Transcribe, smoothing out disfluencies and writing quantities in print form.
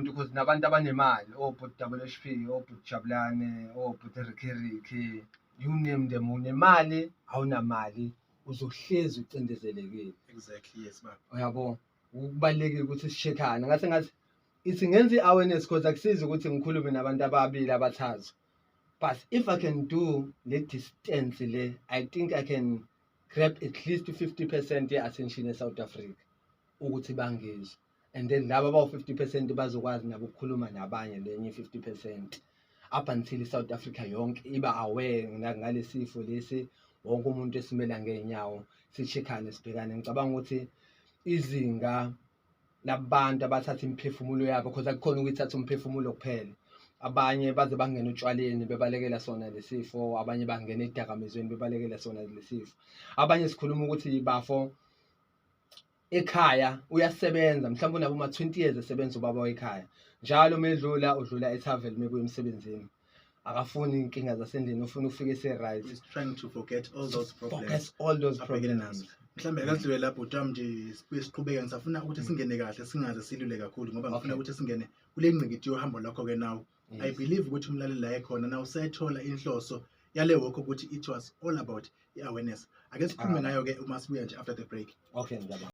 umuntu, because nabantu abanemali, obhuti Double HP, obhuti Jabulane, obhuti Ricky Ricky, you name them, unemali, awunamali, uzohlezi ucindezelekile. Exactly, yes baba. Uyabo, kubalulekile ukuthi si-check-ane. Ngase ngathi ithi ngenza i-awareness, because akusizi ukuthi ngikhulume nabantu ababili, abathathu, but if I can do le distance le, I think I can grab at least 50% ye-attention e-South Africa ukuthi bangizwe, and then laba abawu-50% bazokwazi nabo ukukhuluma nabanye lenye 50%, up until i-South Africa yonke iba aware ngale sifo lesi. Wonke umuntu esimela ngey'nyawo, si-check-ane, sibhekane. Ngicabanga ukuthi izinga labantu abathatha imiphefumulo yabo, because akukhona ukuyithatha umphefumulo kuphela, abanye baze bangene otshwaleni bebalekela sona lesifo, abanye bangena ey'dakamizweni bebalekela sona lesifo, abanye sikhuluma ukuthi bafo ekhaya uyasebenza, mhlawumbe unabo ma-20 years esebenza ubaba wekhaya, njalo uma edlula udlula ethaveni mekuya emsebenzini, akafuni iy'nkinga zasendlini, ufuna ufike ese-right. Is trying to forget all those problems. Forget all those abhekene problems. Nazo. Mhlawumbe akasidlule lapho bhuti nje, sibuye siqhubeke. Ngisafuna ukuthi singene kahle, singaze silule kakhulu, ngoba ngifuna ukuthi singene kule ngqikithi yohambo lwakho-ke now. I believe ukuthi umlaleli la ekhona now usayithola inhloso yale work, ukuthi it was all about i-awareness. Ake sikhulume Ah. ngayo-ke uma sibuya nje after the break. Okay, ngiyabonga.